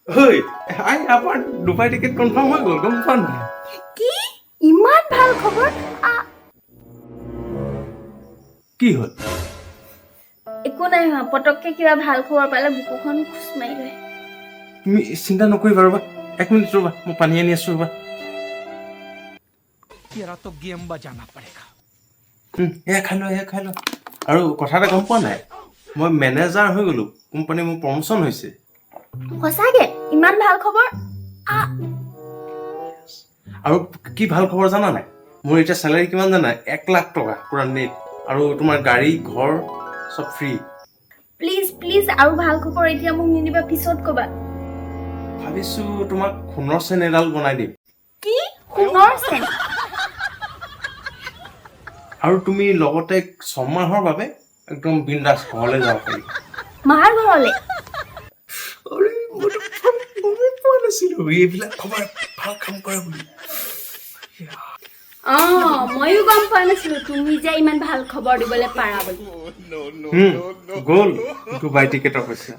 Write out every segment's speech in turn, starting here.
ঐ আই, আমাৰ Dubai ticket confirm হৈ গ'ল, গম পোৱা নাই? কি? ইমান ভাল খবৰ? কি হ'ল? একো নাই হোৱা। পটককে কিবা ভাল খবৰ পালে বুকুখন খোচ মাৰি লয়। তুমি চিন্তা নকৰিবা, ৰ'বা এক মিনিট, ৰ'বা, মই পানী আনি আছো, ৰ'বা। तेरा तो गेम बजाना पड़ेगा। এয়া খাই লোৱা, এয়া খাই লোৱা। আৰু কথা এটা গম পোৱা নাই? মই মেনেজাৰ হৈ গ'লো। কোম্পানী মোৰ প্ৰমোচন হৈছে। সঁচাকে? ইমান ভাল খবৰ? আৰু কি ভাল খবৰ জানা নাই? মোৰ এতিয়া চেলাৰী কিমান জানা? 1 লাখ টকা পুৰা নেট আৰু তোমাৰ গাড়ী ঘৰ চব ফ্ৰী। প্লিজ প্লিজ, আৰু ভাল খবৰ এতিয়া মোক নিদিবা, পিছত ক'বা। ভাবিছো তোমাক সোণৰ চেন এডাল বনাই দিম। কি? সোণৰ চেন? আৰু তুমি লগতে 6 মাহৰ বাবে একদম বিন্দাছ ঘৰলৈ যাব পাৰিবা। মাৰ ঘৰলে? আৰে, মইতো গমেই পোৱা নাছিলো এইবিলাক খবৰ ভাল কাম কৰে বুলি। অ, ময়ো গম পোৱা নাছিলো তুমি যে ইমান ভাল খবৰ দিবলৈ পাৰা বুলি। গ'ল ডুবাই টিকেটৰ পইচা।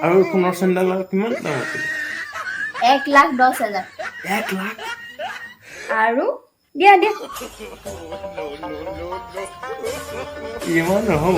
আৰু সোণৰ চেণ্ডেলৰ কিমান দাম আছিল? 1,10,000। 1 লাখ? আৰু দিয়া দিয়া। ইমান নহ'ব।